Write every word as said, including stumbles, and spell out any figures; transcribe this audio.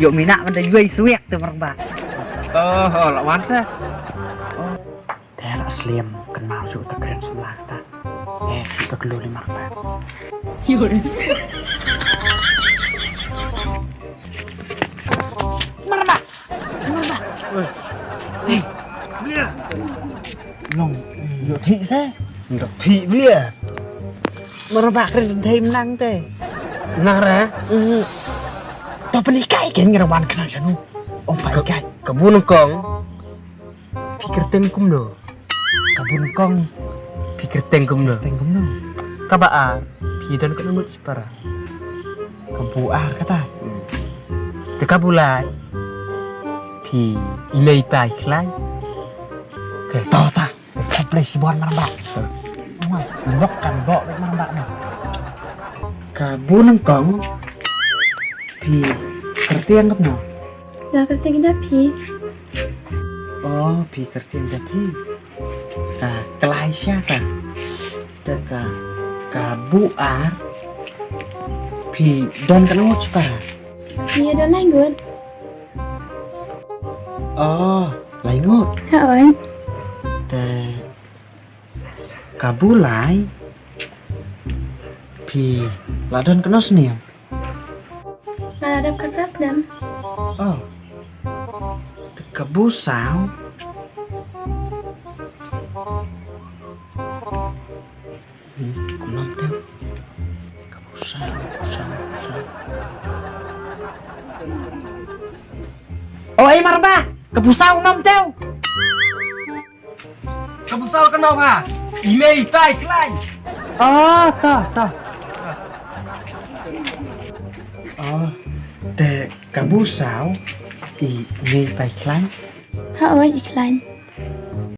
Ïoh mynta mynta ïuh swiek te marba. Oh, oh, la wan sa. Te la slem kynmaw shu ta kren samla kata. Eh, shu ta kelu li marba. Marba. Marba. Hei. Long, ïoh thik se. Ïoh thik blia. Marba kren thik mynta te. Nang ra? To pynhikai ken ngi ra wan khnang shano. Ong pynhikai. Ka bun kong. Phi kyrteng kumno? Ka bun kong. Phi kyrteng kumno? Kyrteng kumno? Kaba ar. Phi don katno ngut shipara? Ka bu ar kata. Te ka bu lai. Phi i mei i pa i khlaiñ. Te to ta. Te khublei shibun marba. Ong ai. Nok kan bok bek marba na. Ka bun kong. Phi kyrteng kumno? Nga kyrteng da phi. Oh, phi kyrteng da phi. Ka klai sha ka. Te ka, ka bu ar. Phi don katno ngut shipara? Phi don lai ngut. Oh, lai ngut. Hooid. Te ka bu lai. Phi la don katno snem? Nga la dep khatphra snem. Oh. Te ka bu saw. Hmm, kumno te? Ka bu saw, bu saw, bu saw. Oh, ai marba, ka bu saw kumno te? Ka bu saw kano ha? I mei i pa i khlaiñ. Oh, to, to. Oh, te ka bu saw i mei i pa i khlaiñ. Hooid i khlaiñ.